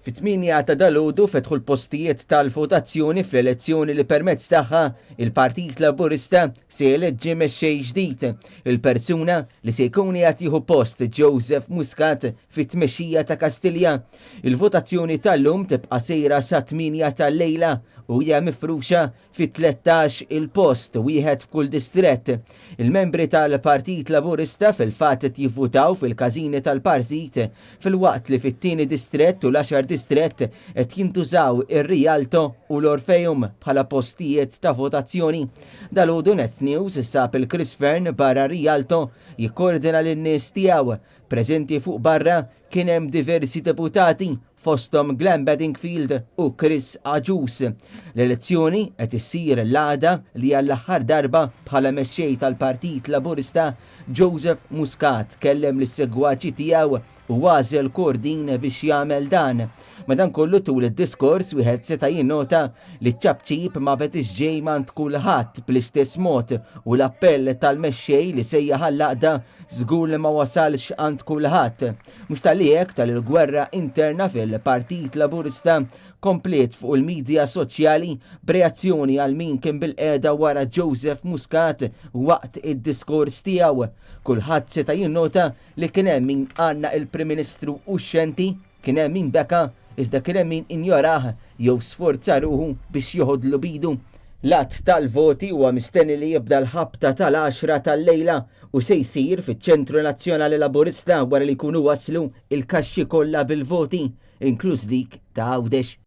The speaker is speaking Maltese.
Fit-8 ta' dalgħodu fetħu l-postijiet tal-votazzjoni fl-elezzjoni li permezz tagħha il-Partit Laburista se jeleġġi mexxej ġdid, il-persuna li se jkun qiegħed jieħu post Joseph Muscat fit-tmexxija ta' Kastilja. Il-votazzjoni tal-lum tibqa' sejra sa 8 tal-lejla u hija mifruxa fi 13 il-post, wieħed f'kull distrett. Il-membri tal-Partit Laburista fil-fatt qed jivvutaw fil-każini tal-partit filwaqt li fit-tieni distrett u l-għaxar distrett qed jintużaw ir-Rialto u l-Orpheum bħala postijiet ta' votazzjoni. Dalgħodu Net News sab il-Chris Fearne barra Rialto jikkordina lin-nies tiegħu. Preżenti fuq barra kien hemm diversi deputati fosthom Glenn Bedingfield u Chris Agius. L-elezzjoni qed issir l-għada li għall-aħħar darba bħala mexxej tal-Partit Laburista Joseph Muscat kellem lis-segwaċi tiegħu u għażel Kordin biex jagħmel dan. Madankollu tul id-diskors wieħed seta' jinnota li ċ-ċapċip ma bediex ġej m'għand kulħadd bl-istess mod u l-appell tal-mexxej li sejjaħ għall-għaqda żgur li ma wasalx għand kulħadd. Mhux talli hekk talli l-gwerra interna fil-Partit Laburista kompliet fuq il-midja soċjali b'reazzjoni għal min kien bilqiegħda wara Joseph Muscat waqt id-diskors tiegħu. Kulħadd seta' jinnota li kien hemm min għannaq il-Prim Ministru uxxenti, kien hemm min beka, iżda kien hemm min injorah jew sforza ruħu biex joħodlu b'idu. L-għadd tal-voti huwa mistenni li jibda l-ħabta tal-għaxra tal-lejla u se jsir fiċ-Ċentru Nazzjonali Laburista wara li jkunu waslu l-kaxxi kollha bil-voti, inkluż dik ta' Għawdex.